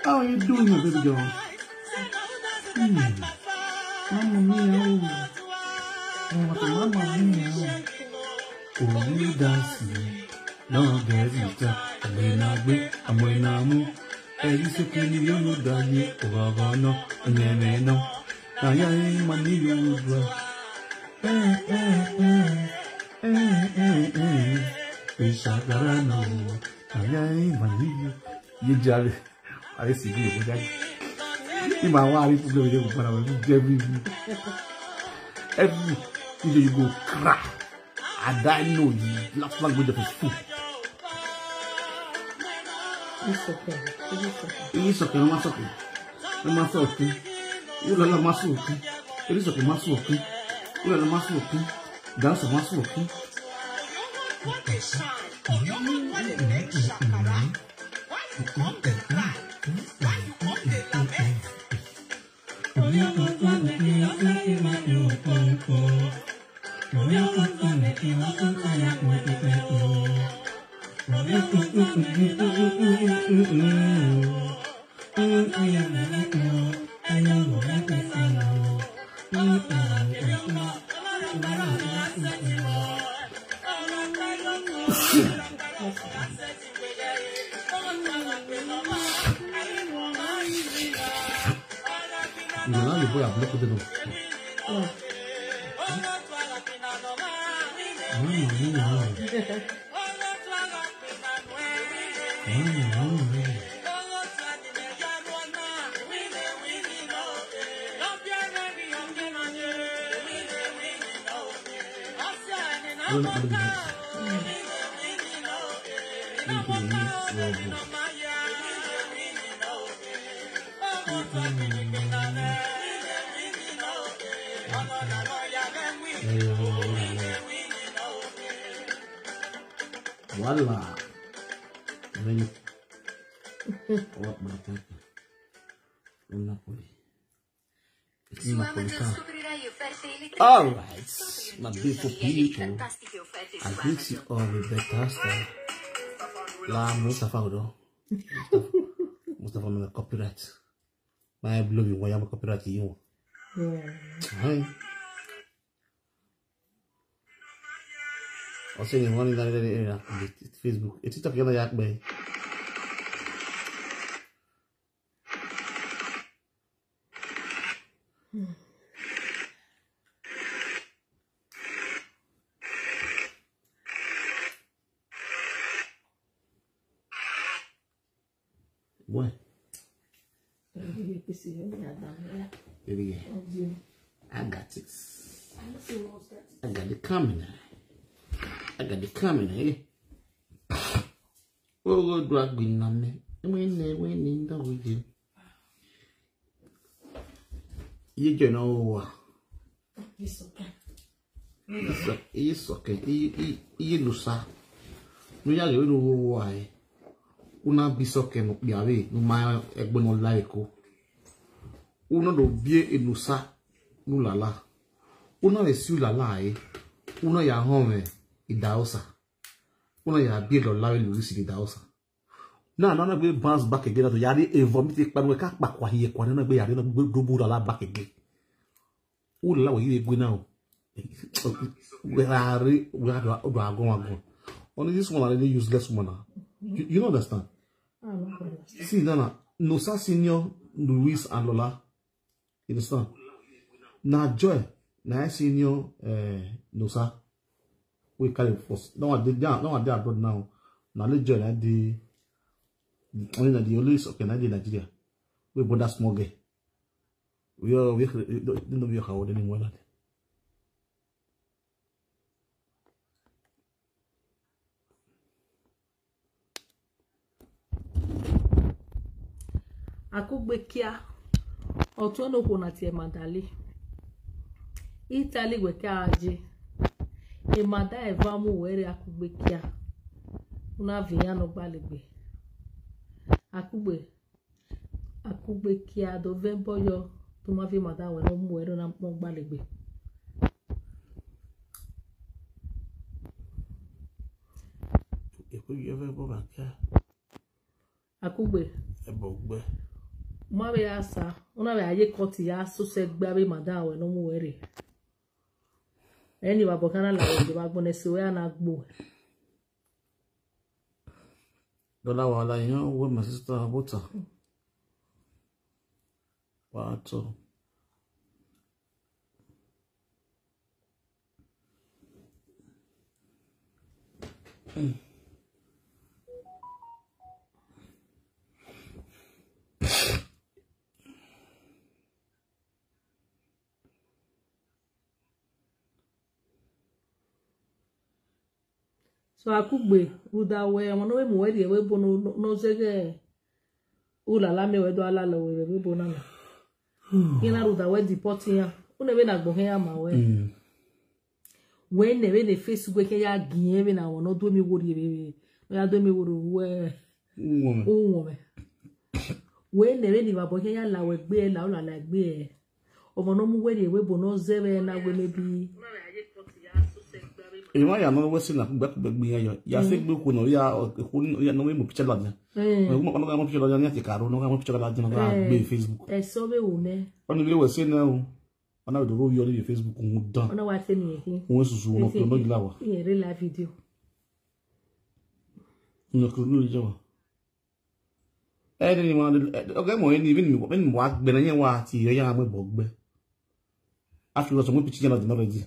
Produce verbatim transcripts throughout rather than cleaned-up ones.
How are you doing, my baby girl? Hmm. Mama mia, oh. Oh, what a mama mia, oh. Oh, you dancing. No, girl, you tell. Amwena gbe, amwena mu. Eri seke ni yo no da ye, oghọghọ nọ, ọyẹnmwẹ nọ. Na ya emwa ni yo dua. Eh, eh, eh. Eh, eh, eh. Ishagara nọ. Na ya emwa ni yo. Ye jare. Are si bi oboda. Ima wa ri problem ye para we every every video you go cry. I die no you black flag with the fool. It's okay. It's okay. It's okay. No, it's okay. No, it's okay. You la la, it's okay. It's okay, it's okay. You la la, it's okay. Dance, it's okay. Ìwọ náà lè bóyá block dé náà. Voila. Veni. What my papa. Napoli. It's Napoli town. All right, my beautiful people. I greet you all with better style. La Mustafa Odo. Mustafa, Mustafa, my copyright. My blog, why am I copyright you? Yeah. Hi. Ọ sẹ ne one in that area, Facebook. E TikTok yana ya kpẹ. Why? Baby, yeah. I got it. I got the camera. I got the camera, eh? Ogho do agbọn na mẹ. Wẹ ne, wẹ ne, ndo wẹ ye. Iye jẹ ne ọ wa. Iye sọkẹn, iye, iye, iye ne osa. Ne u ya ghe vbene u vbe wa ẹre. U na bi sọkẹn ne okpia vbe ne u ma ẹgbẹe ne ọ la ẹko. U na do biẹ enosa ne u lala. U na vbe si u lala ẹre. U na ya họn mwẹ idaosa. U na ya biẹ lọla vbe Louis ne idaosa. Na, na, na gbe bounce back again, na to ya rhie vomit ekpa ne uwẹ ka kpakua hiẹ kua ne na gbe ya rhie na gbe do bu lala back again. U lala wẹ ghi vbe gue na o. Wẹ ra rre, wẹ ra do, do agbọn agbọn. Only this one are really useless woman na. You, you don't understand. See, na, na, Nosa senior Louis and Lola. You understand? Na Joy, na senior, eh, Nosa. We carry first. No one dey, no one dey abroad now. Na only Joy na dey, only na the only, okay, na dey Nigeria. We born that small girl. We all, we, we don't know we are how old anymore. Akugbe kia, ọtuẹn ne okhuo na tie Madali. Italy wẹ ka je. Emada eva mu wẹ rre Akugbe kia. U na viọ iran ne ọ gbalegbe. Akugbe, Akugbe kia do vẹ ẹbọ yọ, te u ma viọ emada wẹ ne ọ mu wẹ rre ne ọ gbalegbe. Ekhu ye vẹ ẹbọ gha kia. Akugbe. Ẹbọ gbe. U ma vbe ya sa, u na vbe a ye cut ya sosẹ gbe avbe madam wẹ ne ọ mu wẹ rre. Ẹni vbe abọ khian na la wẹ deba agbọn ne ẹse ruẹ a na gbe uwẹ. Dọla wa la yan wẹ my sister abota. Wa to. So Akugbe, rhunmwuda wẹ ọmwa ne ọ vbe mu wẹ rrie ẹvbo ebo ne ọ zẹghẹ ulala miẹn wẹ do a lala ruẹ vbe ẹvbo ebo na na. Iran na rhunmwuda wẹ deport iran, u nẹ vbene agbọn khian ya ma ruẹ. Wẹ nẹ vbene Facebook khian ya gie vbene awọn ne ọ do emiwo rrie vbe, ne ọ ya do emiwo rrie vbe uwọnmwẹ. Wẹ nẹ vbene ivabọ khian ya la wẹ gbe ẹre, la ulala gbe ẹre. Ọmwa ne ọ mu wẹ rrie ẹvbo ebo ne ọ zẹ vbe ẹre na wẹ maybe. Emwa ya nọ wẹ sẹ ne Akugbe, Akugbe gbe iran yọ. Ya sẹ egbe okhuo ne ọ ya, okhuo ne ọ ya ne ọ vbe mu picture ladian. Okhuo ne ọ gha mu picture ladian, ne iran tie ka rro, ne ọ gha mu picture ladian, ne ọ gha gbe Facebook. Ẹsẹ ọ vbe ru mẹ. Ọni vbe wẹ sẹ nẹ o. Ọ na do rhie ọni ye Facebook rhunmwuda. Ọ na wa te ne irẹn khin. Wẹ susu, ọ nọ kẹ nọ yi la wa. Irẹn rre live video. Nọ kẹ nọ yi la wa. Ẹni ni wa, ọgẹ mọ ẹni, vbene mi, vbene mi wa gbe na, yẹn wa tie, ọ ya mu ẹbọ gbe. After all, some people change already.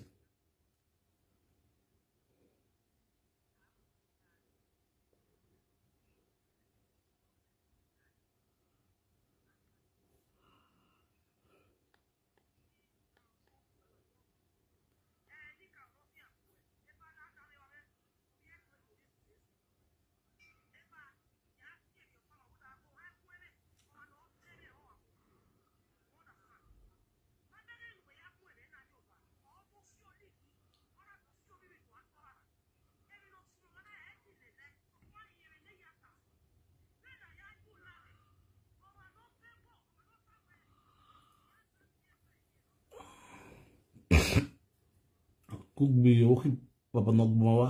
Akugbe, okhi baba ne ọ gbẹn wa.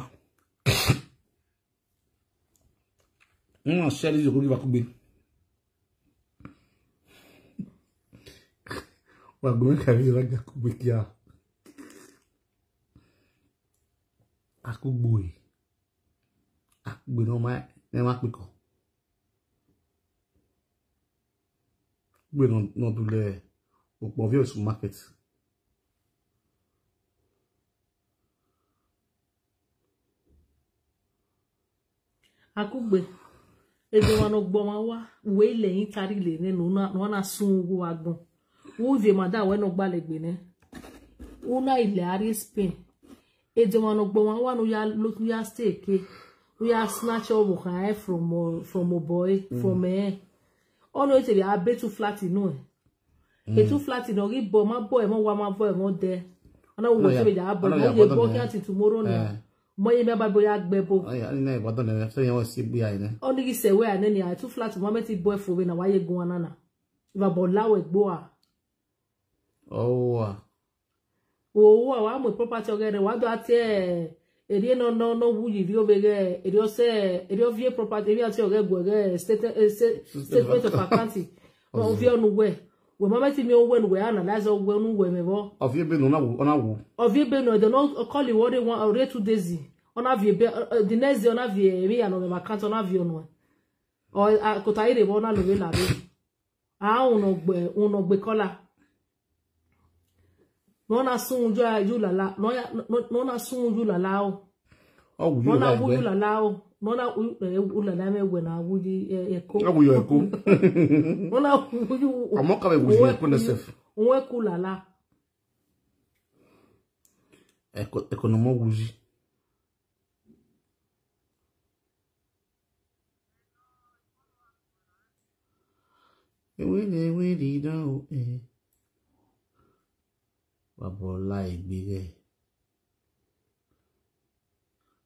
Wọ́n máa ṣẹ́ ní ìjọba ìwà kúgbe. Wà gbọ́n kàrí ìjọba ìjà kúgbe kíá. Akúgbo ẹ̀. Akúgbe náà máa ẹ̀ máa pè kàn. Akúgbe náà dúlẹ̀ òpó view supermarket. Akugbe, Edọmwa ne ọ gbe ọmwa wa, wẹ ilẹ hin tare ile nẹ, ne u na, ne u na sun uwu agbọn. U vbe ma da wẹ ne ọ gbalẹ egbe nẹ. U na ile a rrie Spain. Edọmwa ne ọ gbe ọmwa wa ne u ya lo, u ya stay ke. U ya snatch ọvbokhan ẹre from, uh, from obọ ẹre, from ẹre. Ọ nọ te a be two flat nuẹn. E two flat ne ọ ghi bọ, ma bọ ẹmwẹ owa, ma bọ ẹmwẹ odẹ. Ọ na wo wẹ te vbe ya bọ, ọ na ya ye bọ khian till tomorrow nian. Mọ ye mẹ ba bo ya gbe ẹbo. Ọ na ya bọ dọ nẹ, so yẹn wẹ si gbe ya nẹ. Ọ ni ghi sẹ wẹ a nẹ nia, two flat ma mẹ te bọ ẹfo vbe na wa ye guan na na. Eva bọ la wẹ gbo a. Ọ wa. O wa, wa mu property ọghe rẹ, wa do a tie, erriọ nọ, nọ, nọ wu yi vbe ovbe ghẹ, erriọ sẹ, erriọ viọ property, erriọ a tie ọghe gu ẹghẹ state, eh, state, statement of account. Ọ viọ ne uwẹ. Wẹ ma mẹ te miẹn uwẹ ne uwẹ analyze uwẹ ne uwẹ mwẹ vbọ. Ọ viọ ebe ne ọ na wu, ọ na wu. Ọ viọ ebe ne ọ, ọ call wẹ ọrre one, ọrre two days. Ọ na viọ ebe, eh, eh, the next day ọ na viọ emwi ya nọ mwẹ vbe account, ọ na viọ nuẹn. Ọ, a, kota ire vbọ na lo vbe la vbe. A, unọgbe, unọgbe kọla. Ne ọ na sun uwu ye ulala, ne ọ ya, ne ọ, ne ọ na sun uwu ye ulala o. Ọ wu ye ulala o. Ne ọ na wu ye ulala o. Ne ọ na wu, eh, ulala mwẹ wẹ na wu ye, eh, ẹko. Ọ wu ye ẹko. Ne ọ na wu ye u-, ọmọ ka vbe wu ye ẹko ne sef. Uwẹ ku ulala. Ẹko, ẹko ne ọmọ wu ye. Ewele, ewele, da o, eh. Wa bọ la egbe ghẹ.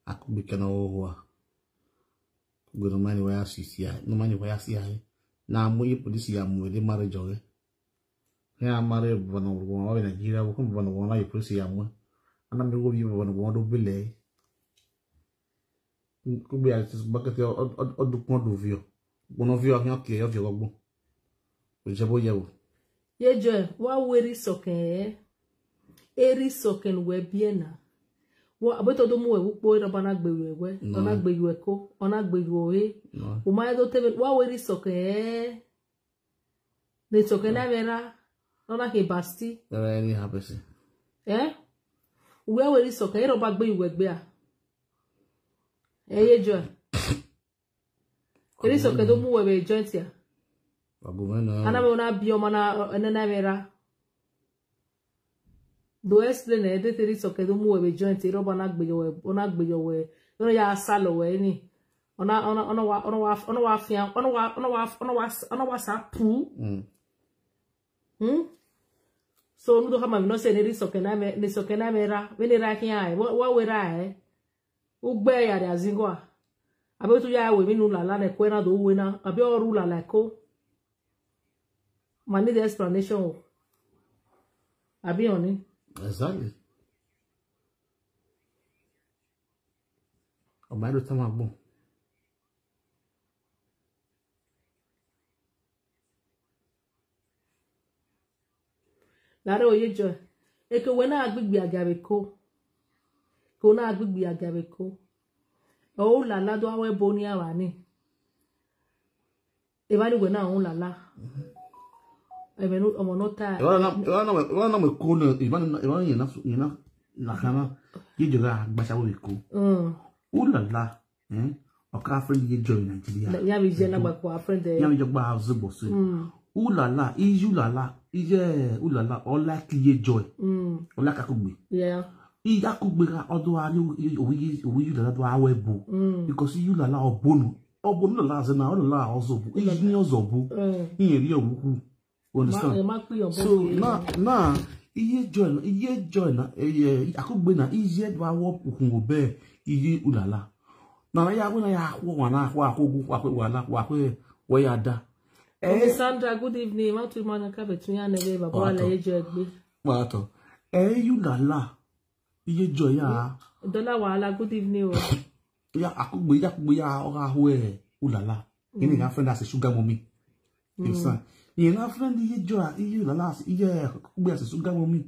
Akugbe kẹ ne ọ gho ua. Akugbe ne ọ ma ni wa ya si sia, ne ọ ma ni wa ya si ae. Na mu ye polisi ya mu vbe marriage ọghẹ. Iran marry vbe ne ọ vbe Nigeria, vbe ne ọ na ye polisi ya mu. Ana mi gho vbe ne ọ do bele. Kugbe ya ti bakete ọ, ọ, ọ dukpọn do viọ. Ukpọn ne ọ viọ, ọ khian kie, ọ viọ ọgbọ. Oje bo ye wo. Ye Joy, wa wu erha isọkẹn ẹre. Erha isọkẹn ne uwẹ biẹ na. Wa, abe to do mu uwẹ vbe ukpo, ne ọ ba na gbe ye uwẹ, ọ na gbe ye uwẹ ẹko, ọ na gbe ye uwẹ ọre. U ma rẹn do te vbe, wa wu erha isọkẹn ẹre. Ne isọkẹn na mwẹ erha, ne ọ na khin Basti. Erha ni ha bẹse. Eh? Uwẹ wu erha isọkẹn, erha ọba gbe ye uwẹ ẹgbẹe a. Ẹ ye Joy. Erha isọkẹn do mu uwẹ vbe joint a. Wa gu mwẹ na. Ana mwẹ na biẹ ọmọ na, ẹnẹ na mwẹ erha. Do explain ẹ, de te erha isọkẹn do mu uwẹ vbe joint, erha ọba na gbe ye uwẹ, ọ na gbe ye uwẹ, ọ na ya salọ uwẹ ni. Ọ na, ọ na, ọ na wa, ọ na wa, ọ na wa fian, ọ na wa, ọ na wa, ọ na wa, ọ na wa sa pu. Mm. Hmm? So, unu do khama emwi ne ọ sẹ ne erha isọkẹn na mwẹ, ne isọkẹn na mwẹ erha, vbene erha khian ẹre, wa, wa wu erha ẹre. Ugbẹ ya rria zingo a. Abe tu ya ru emwi ne ulala ne ẹko na do ru na, abe ọ ru ulala ẹko. Ma need explanation o. Abi ọni? Exactly. Ọ ma do tama agbọn. Lare oye Joy. Eke wẹ na gbe igbiagia vbe ẹko. Eke wẹ na gbe igbiagia vbe ẹko. Ọ ulala do ru ẹbo ni ava ni. Evba ni wẹ na rẹn ulala. Ẹmwẹ ne ọmọ ne ọ ta. Evba na, evba na, evba na mu ẹko nẹ, evba na, evba na yẹn na, yẹn na, na khan na. Ye Joy gha gbasia vbe ẹko. Mm. Ulala. Eh? Ọ ka friend Iye Joy Nigeria. Na, ya vbe iye na gba kua friend, eh. Ya vbe iye gba zogbo so. Mm. Ulala, iye ulala, iye ulala, ọ like Iye Joy. Mm. Ọ like Akugbe. Yeah. Iye Akugbe gha, ọ do gha rhie owi, owi, owi iye ulala do gha ru ẹbo. Mm. Because iye ulala ọ bonu. Ọ bonu ulala zẹ na, ulala ọ zẹ obo. Iye ni ọ zẹ obo. Mm. Iye rhie owo ku. You understand? Ma, ma kpi ọbọ. So, na, na, Iye Joy na, Iye Joy na, eh, eh, Akugbe na, iye do awọ ukhun obẹ, iye ulala. Na, na, ya, we na ya khu wa na, khu, khu, khu, khu, wa na, wa khu, wa ya da. Eh, Sandra, good evening. Ma tu ma na ka between ya nebe, baba wa la Iye Joy gbe. Wa to. Eh, ulala. Iye Joy ya. Dola Wahala, good evening o. Ya Akugbe, ya Akugbe ya, ọ gha ru ulala. Ini gha friend as a sugar mommy. You understand? Iye na friend Iye Joy, iye ulala, iye Akugbe as a sugar mommy.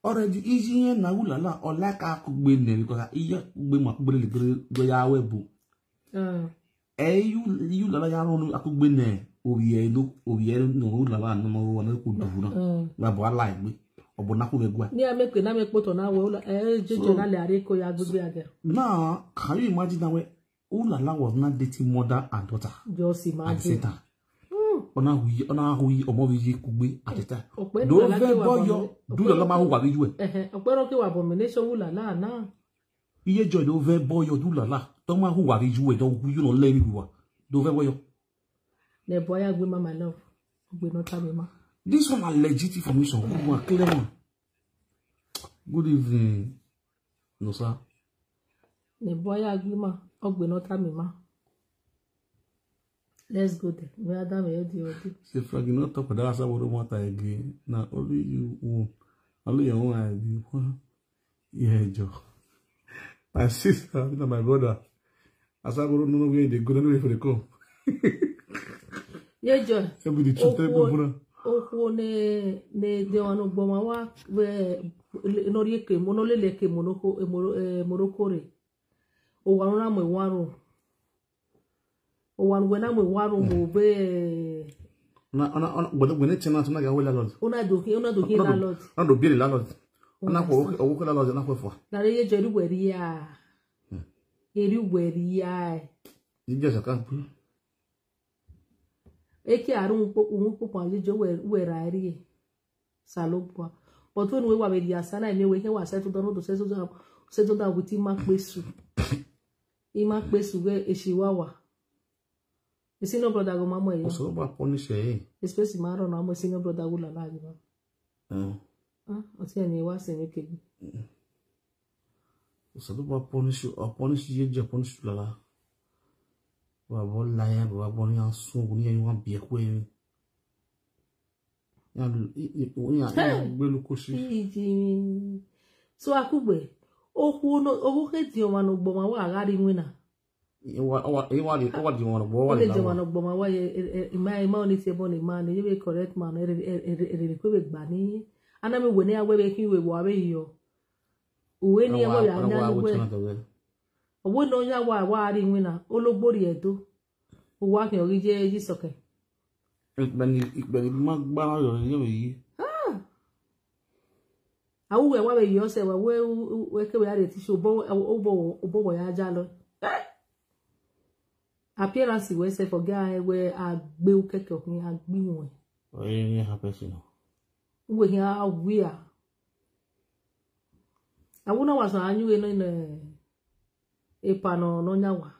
Already, iye na ulala, ọ like Akugbe nẹ, because iye Akugbe ma Akugbe lele gere, gere ya ru ẹbo. Mm. Ẹ i yu, i yu lala ya rhọnmwẹ Akugbe nẹ ovbi ẹre do, ovbi ẹre ne ọ ru lala ne ọ ru ọna ku duvbu na. Mm. Wa bọ ala egbe, ọ bọ na ku vbe gua. Ne a miẹn ekpe, ne a miẹn ekpotọ na wẹ, ẹ, jeje na lẹ a rrie eko ya gbegbe a gẹ. Na, can you imagine na wẹ, Ulala was not dating mother and daughter Just at the same imagine. Time. Hmm. Ọ na hu, ọ na hu ọmọ vbe ye kugbe at the time. Ọkpẹ Do Ulala vẹ ke wa bọ yọ, bọ, du ọkpẹ Ulala ma hu wa vbe yu ẹ. Ẹhẹn, ọkpẹ rọ ke wa bọ mẹ ne sọ Ulala na. Iye Joy do vẹ bọ yọ du Ulala. Tọ ma hu wa vbe yu ẹ, do hu yu nọ lẹ vbe wa. Do vẹ bọ yọ. Nẹ bọ ya gbe ma, my love. Ogbe nọ ta mi ma. This one are legit information. Good one, clear one. Good evening, no sir. Nẹ bọ ya gbe ma, ogbe nọ ta mi ma. Let's go there. Me Adam, you do, you do. Say, Frankie, not talk about that. What do you want again? Now, only you won. Only your own idea. Yeah, Joe. My sister, na my brother. As I go, no, no, where they go, no, where for the come. Ye Joy. Tell me the truth, tell me Okhuo, brother. Okhuo ne, ne de ọmwa ne ọgbọ ma wa vbe, ne ọ rhie ke, mo, ne ọ lele ke Morocco, eh, Moro-, eh, Morocco rre. Owa ne ọ na mu ewa ro. Owa ne uwẹ na mu ewa ro mo be. Ọna, ọna, ọna, wẹ, wẹ ne tenant, ọna gha wẹ landlord. Ọna do khin, ọna do khin Ọna do, landlord. Ọna do biẹ landlord. Ọna khuẹ, ọwọ khuẹ landlord, ọna khuẹ fua. Na re ye Joy, erriọ uwẹ rhia. Hmm. Erriọ uwẹ rhia. Ye Joy saka bu. Eke a rre uhunmwu kpo-, uhunmwu kpokpo a ye Joy, uwẹ, uwẹ ra ẹre. Osanobua. But wẹ ne uwẹ wa vbe rhie asa na, eni wẹ khin wa settle down, do settle down, settle down with ima kpe esu. Ima kpe esu ghe esi wa wa. Senior brother ghe ma mu ẹre yọ. Osanobua punish ẹre. Especially ma rọ na mu senior brother ghe Ulala ghe ma. Mm. Ah, ọtẹn ni wa sẹ emwi kegbe. Mm. Osanobua punish, ọ punish ye Joy, punish Ulala. Wa bọ la ya, wa bọ ni a sun, ni a wa biẹ khuẹ. Ya, ya, ya, ya gbelu koshi. Iji. So, Akugbe, okhuo no, okhuo khe diọn ọmwa ne ọgbọ ma wa gha rre iwinna. Wa, wa, wa, wa diọn ọmwa ne ọgbọ wa Ọ rre ghe diọn ọmwa ne ọgbọ ma wa ye, e, e, ima, ima ọni tie bọ ne ima ne, ye vbe correct ma ne, ere, ere, ere, ere kue vbe gba ni. Ana mi wẹ ne a wẹ vbe khin vbe wa vbe yọ. Uwe ni Ọwa, ẹvbo ya ọwa nya ni wẹ. Wẹ. Ọvbo ne ọ ya wa, wa rre iwinna, ologbo rrie Ẹdo. Uwa khian ọ ghi ye, ye sọkẹn. Ikpẹni, ikpẹni ma gba na yọ, yọ vbe yi. Ah! Awuwẹ wa vbe yọ sẹ, wa wẹ u, u, wẹ ke wẹ ya rhie tissue, obọ, obọ, obọ wẹ ya jalọ. Eh! Appearance wẹ sẹ, forget wẹ a gbe ukẹkẹ ọkhin, a gbe iwẹn. Ọyẹ ni ha person nọ. Uwẹ khian a wia. Awuna wa sọ a yin uwẹ nọ, nọ, epa nọ, nọ yan wa.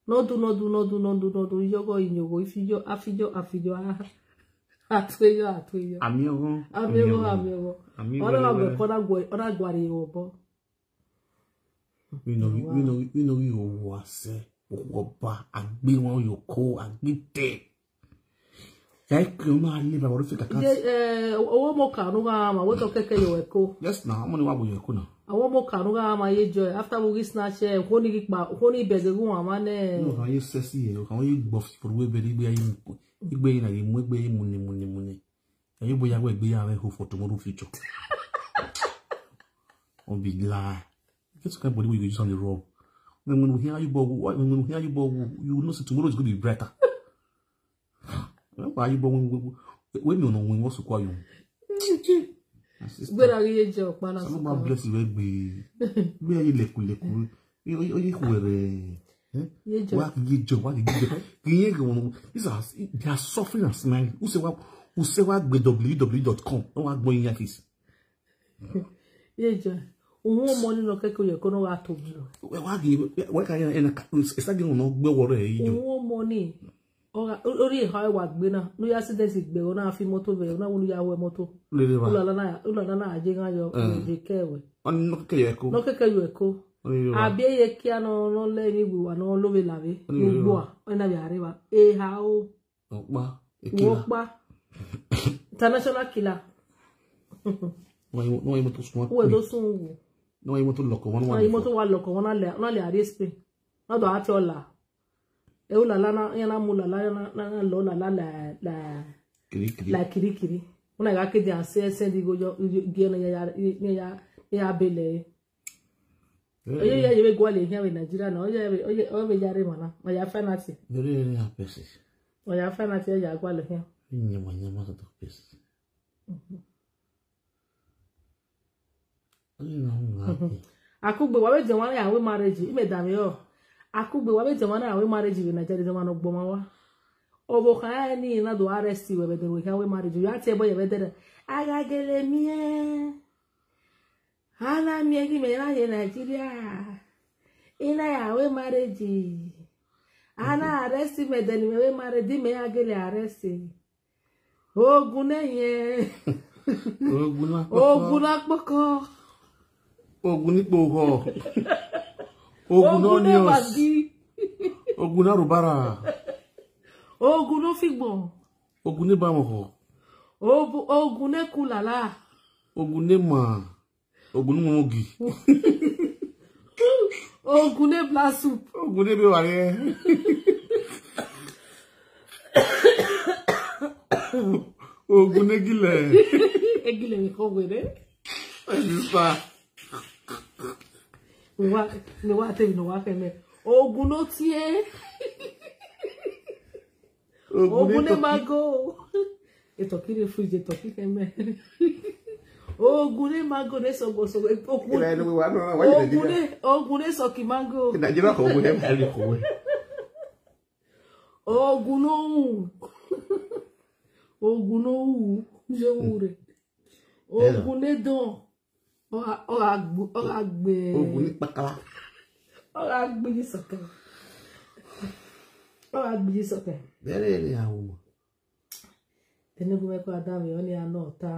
Nọ du, nọ du, nọ du, nọ du, nọ du, iyọghọ, iyọghọ, ifiyọ, afiyọ, afiyọ, a, atueyọ, atueyọ. Ami ọghọ, Ami ọghọ, ami ọghọ. Ami ọghọ. Ọna wa wẹrẹ. Wẹ kọ, ọna guẹ, ọna guare ye obọ. Vbene ọ ghi, vbene ọ ghi, vbene ọ ghi owa sẹ, okhuo ọba, a gbe iwinna ye oko, a gbe te. Ya i ke ọna le ba wọrọ fe kaka. Ye, eh, ọmọ Oka ne u gha ma, wẹ tọ kẹkẹ ye oko. Yes na, ọmọ ni wa bu ye oko na. Ọmọ Oka ne u gha ma ye Joy, after we ghi snatch, eh, okhuo ni ghi kpa, okhuo ni bẹghe ghe uwan mwa nẹ. No, kan ye sexy ye, kan ye gbọ fi for we bẹghe igbe ayi mu, igbe yi na ye mu, igbe yi mu ni, mu ni, mu ni. Can you boy, where be ya ho for tomorrow future? Don't be lie. Just kind body wey you use on the rob. When, when we hear you, boy, when, when we hear you, boy, you know say tomorrow is gonna be brighter. Why you, boy, when, when, when you know when what's required? My sister. Gbera ghi ye je ọkpa na. Some of my bless you, we be. We are you leku leku. Oye, oye, oye, where, eh? Ye Joy. Wa ye Joy, wa ye Joy. Kiyen ke wọn, these are, they are suffering and smiling. Who say wa, who say wa gbe W W W dot com? No wa gbọ yin office. Ye Joy. Uhun ọmọ ni nọ kẹkẹ ye oko nọ gha to bi. We wa ge, we ka ye, esa ge no gbe wọrọ ye Joy. Uhun ọmọ ni. Ọ gha, ọ, ọ rhie eha ẹre wa gbe na, ne u ya accident gbe ẹre, ọ na fi moto vbe ẹre, ọ na wẹ ne u ya ru ẹre moto. Lele va. Ulala na, Ulala na je ghan yọ, Eh. Ọ je ke ẹre. Ọ ni nọ kẹkẹ ye oko. Nọ kẹkẹ ye oko. Ọ ni rre va. Abi eye kia nọ, nọ lẹ emwi iwuwa nọ lo vbe lavbe. Ọ ni rre va. Ugbo a, ọ na vbe a rre va. Eha o. Ọkpa, ekila. Uwẹ ọkpa. International killer. Nọ wa ye, nọ wa ye moto sun. Uwẹ do sun wu. Nọ wa ye moto lọkọ, wọn wa Nọ ye lọkọ. Moto wa lọkọ, wọn na lẹ, wọn na lẹ a rrie Spain. Na do a tie ọla. E Ulala na, iran na mu Ulala, na, na, na lọ Ulala la, la, Kirikiri. La kirikiri. Una gha ke dia sẹ, sẹ di go yo, yo, gie na ya, ya, ya, ya, ya bele. Eh, Oye, eh. Ya, ye vbe gualọ ehian vbe Nigeria na, oye, oye, oye, ya rre emwa na, ma ya fẹ na tie. Very, very happy. Ma ya fẹ na tie, ya gualọ ehian. Nyama, nyama, to, to, peace. Mhm. Akugbe, wa vbe diọn ọmwa ya wẹ marriage, imẹ danmwehọ. Akugbe, wa vbe de ọmwa na wẹ marriage vbe Nigeria, de ọmwa ne ọ gbọmwa wa. Ọvbokhan rẹn ni na do arrest wẹ vbe ẹdẹrẹ wẹ khian wẹ marriage, ya tie ẹbọ ye vbe ẹdẹrẹ. A gha gele miẹn, a na miẹn ghi mẹ na ye Nigeria, I na ya wẹ marriage. A na arrest mẹ, ẹdẹ ne imẹ wẹ marriage, imẹ ya gele arrest. Ogun ne yẹn. Ogun na kpọkọ. Ogun na kpọkọ. Ogun ni kpogho. Ogun ne onions. Ogun ne arobara. Ogun ne ofigbọn. Ogun ne bamọhọ. Ogun ne kulala. Ogun ne ma. Ogun ne umogi. Ogun ne black soup. Ogun ne ebe wa rẹ. Ogun ne gilẹ. Egilẹ mi kọ were. Ẹni spa. Mi wa, mi wa te mi no wa fẹ mẹ. Ogun no tie. Ogun ne mango. Etọki rre fridge, etọki khẹ mẹ. Ogun ne mango ne sọgbo sọgbo. Ogun ne, ogun ne sọki mango. Nigeria kọ ogun ne ma rre kọ wẹ. Ogun no hu. Ogun no hu. Ye hu rre. Ogun ne dọn. Ọ gha, ọ gha gbe, ọ gha gbe. Ogun ni kpakala. Ọ gha gbe yi sọkẹ. Ọ gha gbe yi sọkẹ. Bẹrẹ ne a wo. Tene gu mẹ ko ada mi, ọ ni a nọ ta.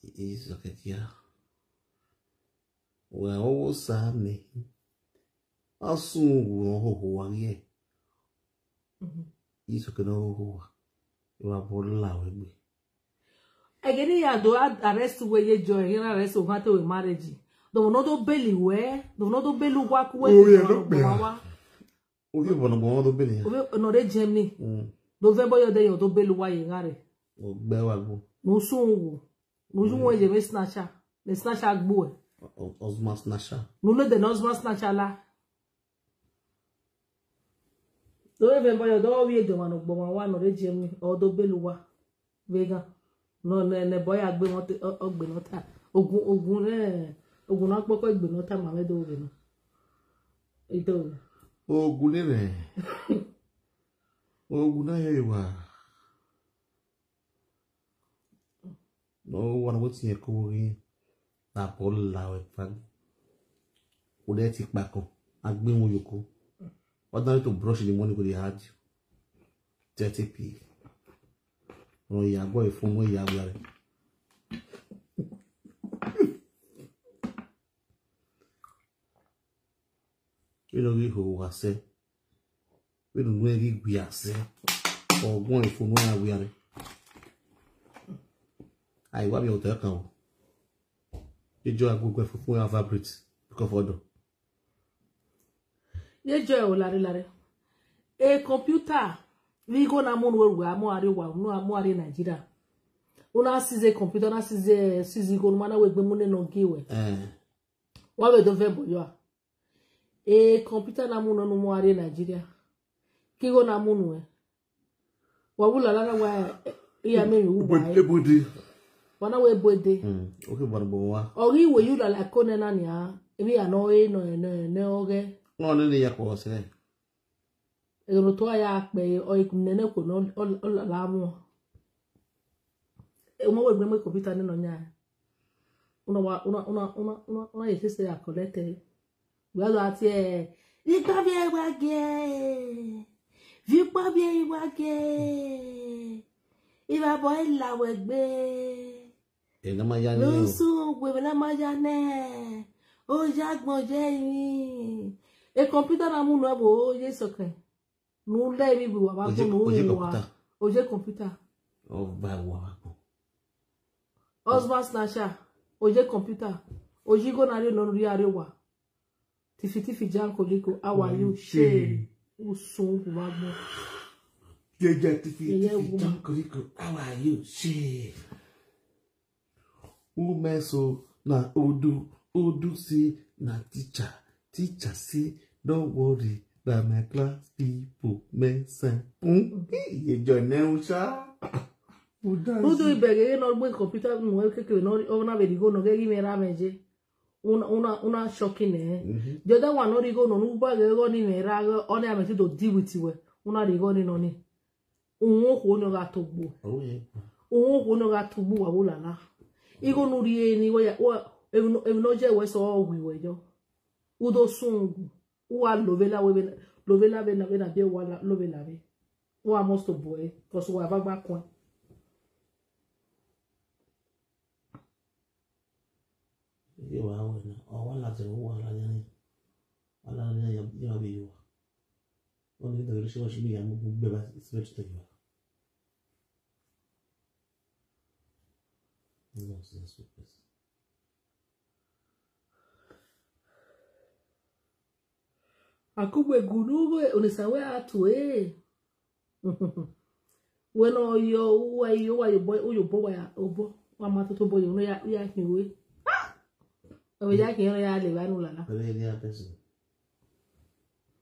Yi sọkẹ kia. Wẹ ọvbo sa mẹ. A sun uwu ne ọ hoho wa ghiẹ. Yi sọkẹ ne ọ hoho wa. Evba bọ la wẹ gbe. Ẹghẹ ne iran do arrest uwẹ ye Joy, iran arrest oghan te wẹ marriage. Do no do beli wẹ, do no do beli uwa ku wẹ. Ovbi ẹbọ nọ gbẹn wa. Ovbi ẹbọ nọ gbẹn wa do beli ya. Ovbi nọ re Germany. Mm. Do vẹ boy ọdẹ yo do beli uwa ye gha rre. O gbẹ wa gbo. Nu sun wo. Nu ju wẹ ye me snatcher. Me snatcher gbo ẹ. Husband snatcher. Nu le de no husband snatcher la. Do vẹ boy ọdọ vbe de ọmwa ne ọ gbọmwa wa nọ re Germany, ọ do belu wa vbe ghan. Nọ ne, ne boy ya gbe nọ te, ọ, ọ gbe nọ ta. Ogun, ogun ne, ogun na kpọkọ gbe nọ ta ma vbe do vbe nọ. Ido. Ogun ne rẹ. Ogun na ye wa. No one waiting here ko ghi na bọ la wẹ fa. Wo de ti kpakọ, a gbe won yoko. Ọ dan to brush the money go dey hard you. Thirty p. Ọnọ ya gbọ ifun mu ya gba rẹ. Vbene ọ ghi ho uwa sẹ, vbene unu ghi wia sẹ, ọ guọnrẹn ifo ne ọ ya wia rre. A i wa miẹn otọ ẹkan o. Ejọ a gu ẹguẹ fofo ya vibrate because of ọdọ. Ye jọ ẹre o lare lare. E computer, vbe igho na mu unu rua, mu a rrie owa, unu a mu a rrie Nigeria. Unu a seize computer, unu a seize, seize igho, unu ma na wẹ egbe mu nene ọ gie wẹ. Eh. Wa vbe do vẹ ẹbọ yọ a. E computer na mu unu, unu mu a rrie Nigeria. Ke igho na mu unu ẹ. Wa wu lala na wa, eh, iya mẹ wu wa ẹ. Ebode. Wa na wẹ ebode. Mm, okay, but, but wa. Ọ ghi wẹ yu lala ko nẹ na nia, emwi ya nọ e nọ, nọ, nọ ọghẹ. Nọ nene ya kọ sẹ. Ero to a ya kpẹ, ọ i nene ko nọ, ọ, ọ lala mu. E mo wẹ egbe mu computer nene ọ yan. Una wa, una, una, una, una, una ye sese ya collect ẹ. Wẹ gha tie, vbe ikpavbiẹ wa gie, vbe ikpavbiẹ wa gie, ivbabọ i la wẹ gbe. Ena ma ya nẹ o. Nusu wẹ vbe na ma ya nẹ, oya gbọn ye rin. E computer na mu nọ ẹvbo ye sọkẹn. Ne u lẹ emwi vbe uwa vbe agbọn ne u ru uwa. Oye computer. Ọ ba uwa vbe agbọn. Husband snatcher, oye computer. Oye igho na rrie nọ ne u rrie a rrie owa. Tifi tifi Jankoliko, how are you? Shey. U sun vbe uwa agbọn. Jeje tifi tifi Jankoliko, how are you? Shey. Umeso na odu, odu si na teacher, teacher si don't worry na my class people mesa. Hmm? Iye jọ nẹ u sha. Udo ibẹghe ne ọ gbe computer nu ẹre kekere ne ọ na vbe righo nọ ghe ghi mwẹ ra mwẹ je. Una, una, una shocking nẹ. Mhm. The other one nọ rhie igho nọ, ne uba ghẹ igho ni mwẹ ra ghẹ, ọ ni a mẹ te do deal with wẹ. Una rhie igho ni nọ ni. Uhun okhuo ni ọ gha togbo. Oh, yeah. Uhun okhuo ni ọ gha togbo wa vbe lala. Igho ne u rhie ni wẹ ya, wẹ, emwi nọ, emwi nọ ye wẹ sẹ ọ wi wẹ yọ. U do sun ugu. U wa lovbela wẹ vbe, lovbela vbe na, vbe na biẹ wa la, lovbela vbe. U wa must to bu ẹre, 'cause wa vbe gba kuẹn. Ye wa wẹ na, ọ wa la zẹ, ọ wa la yan ni. Wa la yan ya, ya vbe yo. Ọ ni da vbe social media mu gu gbe ba sibẹ tutu yo. Nonsense people. Akugbe gu ne u vbe, Osanobua a tue. Wẹ ne ọ yọ, uwa yo, uwa yo obọ, u yo obọ, wa ya obọ, wa ma toto obọ yo, ne ya, ya khin ue. Ah! Ọ vbe ya khin, ọ ya le evba nu lala. Very real person.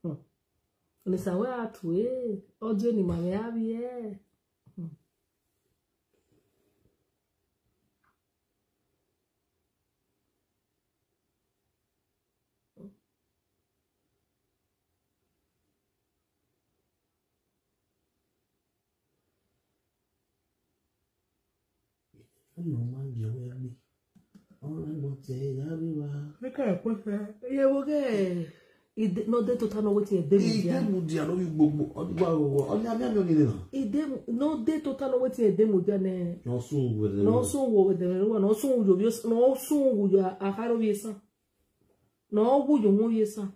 Hmm. Osanobua a tue, ọ die ne ima mwẹ a vbiẹ. Hmm. Ọnọ ma gie wẹ gbe. Ọ rẹn mọ te gha rri wa. Eka ẹkpẹfẹ. Ye vbo ghe ide, ne ọ de tota nọ wetin ede mudia. Ide mudia nọ vbe gbogbo, ọ di wa ghọghọ, ọ ni a mianmian ọnii na. Ide mu-, ne ọ de tota nọ wetin ede mudia nẹ. Ne ọ sun uwu ẹdẹ. Ne ọ sun uwu ẹdẹ, ne ọ sun uwu yo, ne ọ sun uwu yo, akharo vbe esan. Ne ọ wu yo wọn vbe esan.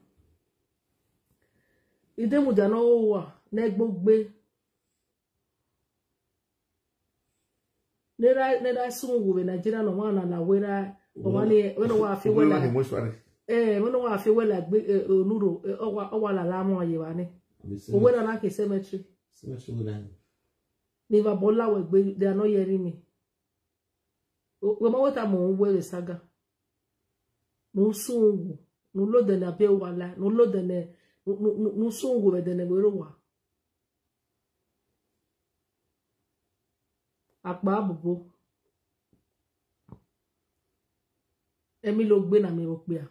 Ide mudia ne ọ wa, ne ẹgbogbe. Ne ra, ne ra sun uwu vbe Nigeria nọ, ọmwa na la wẹ ra, ọmwa ni, wẹ ne ọ wa fi wẹ la. Eh, wẹ ne ọ wa fi wẹ la gbe, eh, onurho, eh, ọ wa, ọ wa la la mwa ye evba nẹ. Owẹ na na ke cemetery. Cemetery wẹ na. Ni vbe abọ la wẹ gbe, they are not hearing me. O, wẹ ma wẹ ta mọ wẹ vbe saga. Ne u sun uwu, ne u lodẹ ne a biẹ uwa la, ne u lodẹ ne, ne, ne, ne, ne u sun uwu vbe ẹdẹ ne ẹvbo rre owa. Akpa bobo. Emwi lo gbe na miẹn vbe okpia.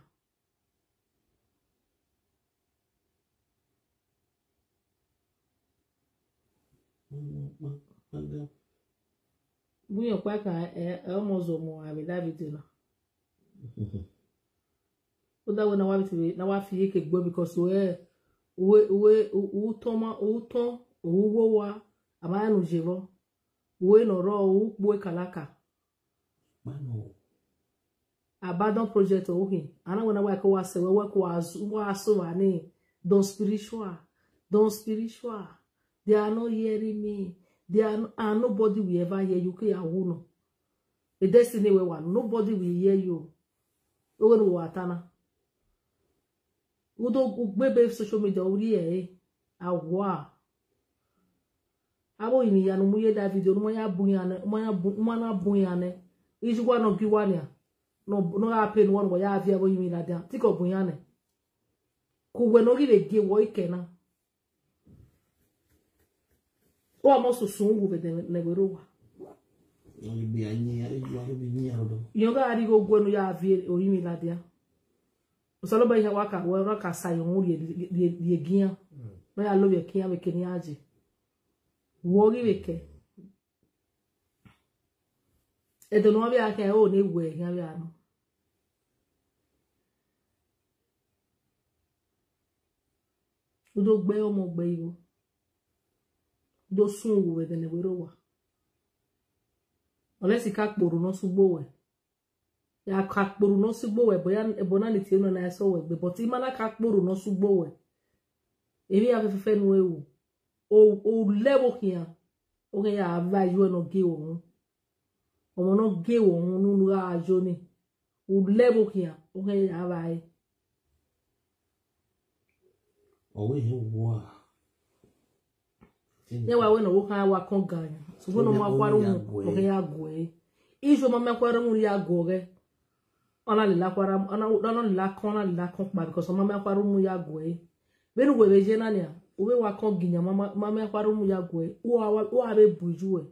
Buyẹn ọkpa kan, ẹ, ẹ, ọmọ zọmọ avbe Davide na. Uda wẹ na wa vbe, na wa fi iyeke gbe because wẹ, uwe, uwe, u-, utọn ma, utọn, uwu uwa, a ma rẹn ne u ye vbọ. Uwe ne ọ rrọọ, u kpo ekalaka. Abandon project ọ khin. A na wẹ na wa ke wa sẹ wẹ, wẹ ke wa zu-, wa sẹ wa ni, don spiritual, don spiritual. They are not hearing me. They are no-, and nobody will ever hear you. Ke ya wu nọ. A destiny wẹ wa, nobody will hear you. Oghe ne uwa ta na. U do gbe ebe social media, u rhie ẹre, a wa. Avbe orinmwi hia ne u mu ye live video, ne u ma ya bu iran nẹ, u ma ya bu, u ma na bu iran nẹ. Iye uwa ne ọ gie uwa nian, ne ọ, ne ọ gha pay ne uwa, ne uwa ya viọ avbe orinmwi ladian, te I ke ọ bu iran nẹ. Ke uwẹ ne ọ ghi vbe gie wẹ ọre I kẹ na. Uwa must to sun uwu vbe ẹdẹ ne ẹvbo rre owa. Ọ ghi gbe a yin, a ghi ju aro vbe yin aro dọ. Irẹn gha rhie igho guẹ ne u ya viọ orinmwi ladian. Osanobua hia wa ka wẹ, ọ na ka sa yọ wọn rhie, rhie, rhie, rhie gie iran. Mm. Ne ọ ya lovbiẹ ke iran vbe eke ne iran ye. Wẹ ọ ghi vbe kẹ. Ẹdẹ ne uwa vbe a khian, ẹre ne wẹ khian vbe a nọ. U do gbe ọmọ gbe igho. U do sun uwu vbe ẹdẹ ne ẹvbo rre owa. Unless I ka kporhu ne ọ sẹ ugbo wẹ. Ya ka kporhu ne ọ sẹ ugbo wẹ, ẹbọ ya, ẹbọ na ni tie unu na sẹ wẹ gbe, but I ma na ka kporhu ne ọ sẹ ugbo wẹ. Emwi iran fẹfẹfẹ ne u ru, o, u lẹ vbe okhian, ọ khian ya vba ye uwẹ ne ọ gie wẹ uhunmwu. Ọmọ ne ọ gie wẹ uhunmwu ne unu gha yo ni, u lẹ vbe okhian, ọ khian ya vba ẹre. Ọ wẹ hẹ owa. Iran wa wẹ ne ọvbokhan wa kọn gan yan. Sokpan ne ọ ma khuarẹ uhunmwu, ọ khian ya gu ẹre. Iye ma ma khuarẹ uhunmwu ya gu ọghẹ. Ọ na lele khuarẹ, ọ na, ọ na lele kọn, ọ na lele kọn kpa, because ọ ma ma khuarẹ uhunmwu ya gu ẹre. Vbene uwẹ vbe ye na nian, u vbe wa kọn gie iyan, ma ma, ma ma khuarẹ uhunmwu ya gu ẹre. Uwa, uwa vbe bu iye uwẹ.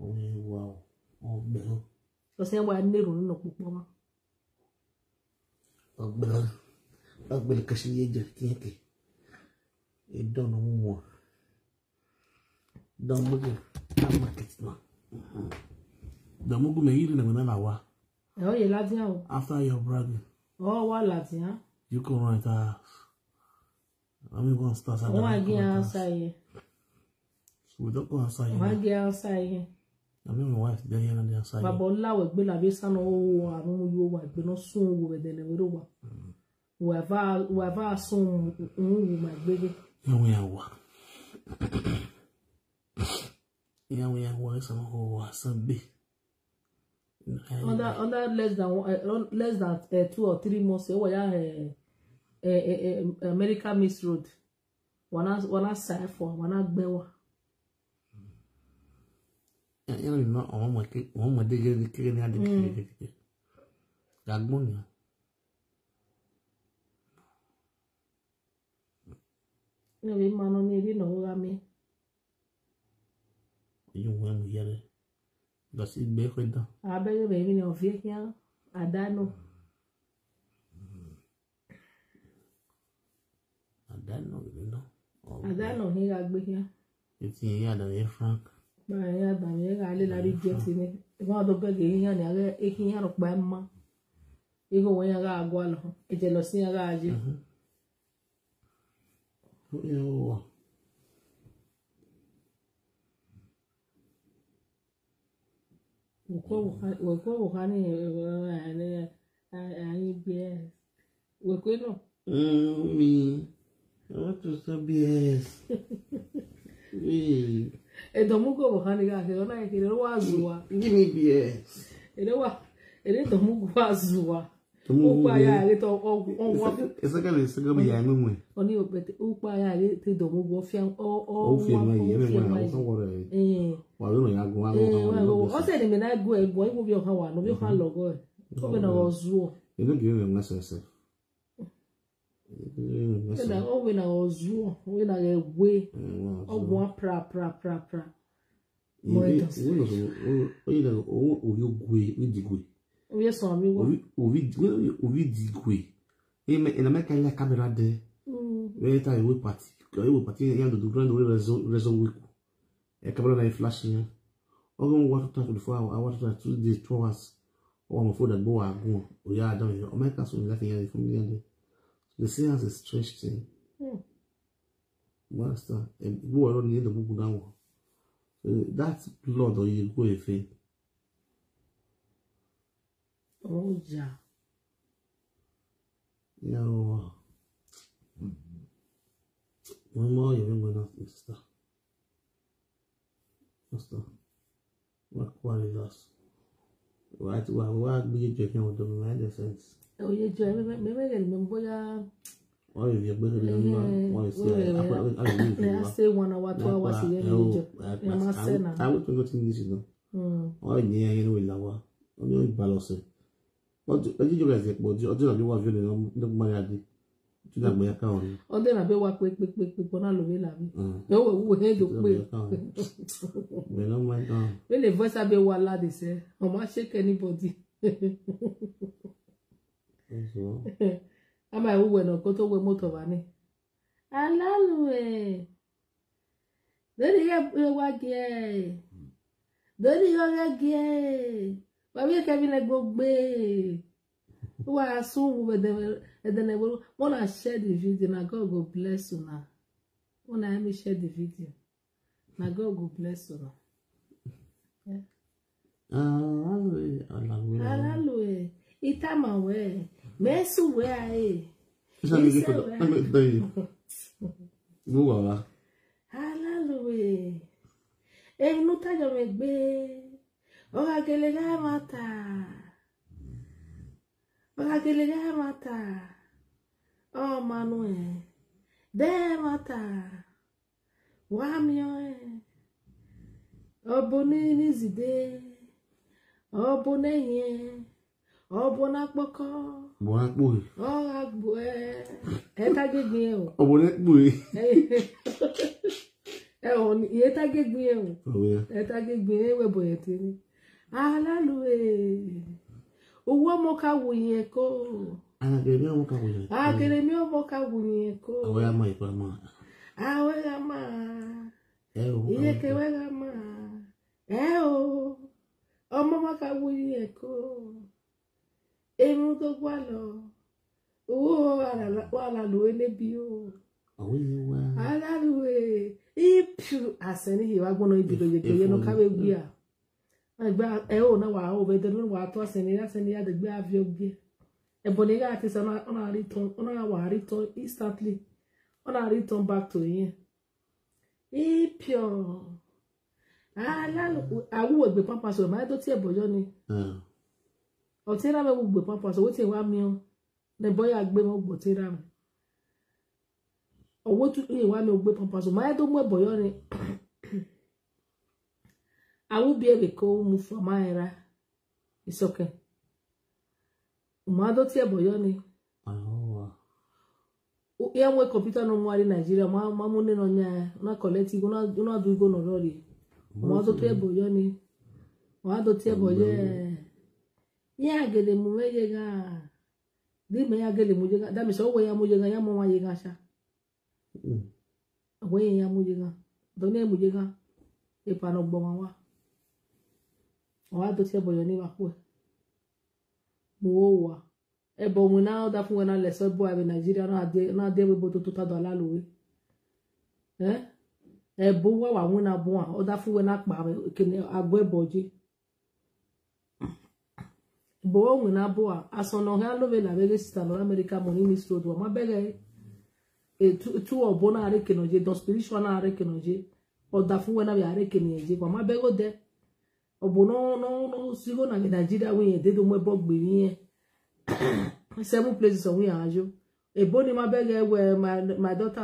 Ọ wẹ wa o. Ọ Ọgbẹlọ. Ọsẹ wa ne erhunmwu nọ kpokpo ma. Ọgbẹlọ. Ọgbẹlọ kẹsi ye jẹ kiẹn ke. Edọ nọ mu wọn. Dọmọgẹ, that market na. Dọmọgẹ mẹ yiri na mẹ na wa. Ẹ ọ ye ladian o. After your bragging, ọ wa ladian. You come right house. I mean, go and start. Ọ wa gi ansa ye. So we don't go outside. Ọ wa gi ansa ye. I mean, my wife there here and there outside. Baba, ọ la wẹ gbe la vbe sa nọ, o, arun yo wa gbe nọ sun wo vbe dẹnẹ wẹ ro wa. Wa va, wa va sun un wu ma gbe ghe. Iran wẹ iran wa. Iran wẹ iran wa, esa ma ho wa san gbe. Under, under less than one, uh, less than uh, two or three months, eh, wa ya uh, uh, uh, America Miss Road. Wa na, wa na sa fo, wa na gbe wa. Iran ni no, ọmọ mọ ke, ọmọ mọ de ghe, ke ghe ni ade ke ghe ke. Ga gbọn ni. Ne vbe ma nọ ni eri nọ gha miẹn. Oyi wẹ mu yẹrẹ. Gasi gbe khuẹ dan. Abẹghe vbe emwi ne ọ viẹ khian, a da nọ. A da nọ vbe nọ. A da nọ hin gha gbe khian. Eti ya da ye Frank. Ba ya da ye gha le la ri jet ni. Ema do bẹghe ehian ni, a ghe ehian rhọkpa ma. Igho wẹ iran gha gualọ, ejelọsi iran gha ye. Mhm. Iran wa. Wẹ kue vbe okha ni, eh, eh, eh, eh, eh, eh, B S. Wẹ kue nọ? Mm, me. I want to say B S. Hey. Edomugu vbe okha ni gha kherhe, ọ na kherhe, ọ wa zua. Give me B S. Ere wa, ere Edomugu wa zua. Ukpa ya ghe te ọ, ọ, ọ, wa. Ese, ese ke, ese ke bi ya enu mu. Ọni okpete, ukpa ya ghe te Edomugu, ọ fian, ọ, ọ, ọ fian wa, ma ye, ọ fian ma ye. Eh. Wa lo no ya gun, wa lo, eh, wa lo, wa lo. Ọ sẹ ni mẹ na gu ẹ, gu ẹ, iwo vbe okha wa, nọ vbe okha lọghọ ẹ. Ọ vbe na gha zuọ. You don't give me mess yourself. Ọ vbe na gha zuọ, ọ vbe na gha we. Eh, wa zuọ. Ọ guan pra, pra, pra, pra. Mo ẹ dọ. Oyi na, o, oyi ogue, oyi digue. Oyi sọ mi wa. Oyi, oyi, oyi digue. Eme, ena me ka la camera de. Mm. We ta we party. Ka we party, ya do do grand, we rezo, rezo week. E camera na flash yan. Ọ ghe wa tota twenty-four hour, wa tota two days, two hours. Ọ wa mo fo da gbo wa gun. O ya done. O me ka so la yan family yan de. They see as a strange thing. Mm. You understand? And who are on the end of Google now? So that blood or you go if it. Oh, yeah. Yeah. One more, you remember that, sister. Sister. Wa kua relax. Wa, wa, wa gbe ye jẹ kẹ wọn do me make sense. Oye jọ, me, me, me, me, me, bóyá. Wa ye viẹ gbe kele ni wa, eh, wa ye se, we, we, a, a, a, a, me, I say one hour, two hours, yeah, me jọ. Me ma say na. I will, I will think nothing this, you know. Mm. Wa ye yan we la wa. Oni o ba lo se. Ọdẹ, ọdẹ jọ gha zẹ kpọ, ọdẹ, ọdẹ na bi wa viọ ne, ne ma ya de. Ọdẹ na be wa kpe, kpe, kpe, kpe, kpe, na lo vbe la vbe. Mm. Ẹ wo, wo, he do kpe. Vbe ne voice a be wa la de sẹ, ọ ma shake anybody. A ma ru wẹ ne ọ koto wẹ moto vba ni. Alalue. Deni ghe wa gie. Deni ghe ọ ghe gie. Wa vbe kẹ vbe ne gbogbe. Wa su wu vbe ẹdẹ, ẹdẹ ne wo, wanna share the video, na God go bless una. Wanna help me share the video. Na God go bless una. Eh. Ah, Alalue, Alalue. Alalue, itama wẹ, mẹ su wẹ a e. Isa mi ise ke to, wẹ. Let me tell you. Mo wa wa. Alalue. Emwi ne u ta yọ mwẹ egbe. Ọ gha gele gha ẹmwata. Ọ gha gele gha ẹmwata. Ọ ma nuẹn. De ẹmwata. Wa miẹn ọẹn. Ọbo ne, ne izide. Ọbo ne ẹhiẹn. Ọbo ne akpọkọ. Ọbo ne akpoghe. Ọ gha gbu ẹ. Ẹ ta gege o. Ọbo ne akpoghe. Ẹ, ẹ, ọ ni, ẹ ta gege o. Ọbo ya. Ẹ ta gege, ẹ wẹ bo ẹ te ni. Alalue. Uwu ọmọ ka wu yẹn ko. Ana kere mi ọmọ ka wu yẹn ko. A kere mi ọmọ ka wu yẹn ko. Awe ama ikpa ma. Awe ama. Ẹ o, iye ke wẹ gha ma. Ẹ o. Ọmọ ma ka wu yẹn ko. Emwi do gualọ. Uwu wa la lu ne bi o. Awe ye wa. Alalue. Ipiu asẹ ni hi vbe agbọn nọ, ibi do ye ke ye nọ ka vbe wia. Egbe ẹ o na wa o vbe de nu wa to asẹ ni, asẹ ni ya de gbe aviọ gie. Ẹbọ ni gha te sẹ, ọ na, ọ na return, ọ na wa return instantly. Ọ na return back to here. Ipiọ. Ala, awu egbe pampas, ma do tie ẹbọ yọ ni. Hmm. Ọ tie na vbe wu gbe pampas, wẹ tie wa miẹn. Ne ẹbọ ya gbe mwẹ, u gbe tie na vbe. Ọ wẹ tu, i wa miẹn u gbe pampas, ma do mu ẹbọ yọ ni. Awu biẹ vbe ko mu fua ma rẹn ra. Isọkẹn. U ma do tie ẹbọ yọ ni. Awa. U, iran mu computer ne ọ mu rre Nigeria, ma, ma mu nene ọyan, na collect igho, na, na du igho ne ọ rrọọ rrie. U ma do tie ẹbọ yọ ni. U ma do tie ẹbọ yọ. Iran gele mu mwẹ ye gha. Di mẹ ya gele mu ye gha, that means ọ wẹ ya mu ye gha, ya mu ọmwa ye gha sha. Mm. Ọ wẹ ya mu ye gha. Dọ ne mu ye gha. Epa ne ọ gbọ ọmwa wa. Ọ wa do tie ẹbọ yọ ni vbe akhuẹ. Mu owa. Ẹbọ winna, ọdafẹn wẹ na lẹ sẹ ẹbọ vbe Nigeria, na de, na de ẹvbo ebo toto ta do Alalue. Eh? Ẹbọ uwa wa winna bua, ọdafẹn wẹ na kpa vbe, kene agbọn ẹbọ je. Ẹbọ winna bua, asọn ne ọ khian lo vbe la vbe ghe sister nọ America, money ni stroke, wa ma bẹghe, e tu, tu ọbo na rre kene ọ ye, don spiritual na rre kene ọ ye, ọdafẹn wẹ na vbe a rre kene ọ ye, wa ma bẹghe odẹ. Ọbo nọ, nọ, nọ si igho na vbe Nigeria wẹ irẹn dede mu ẹbọ gbe vbe irẹn. Seven places ọ wẹ iran yo. Ebo ni ma bẹghe wẹ my, my daughter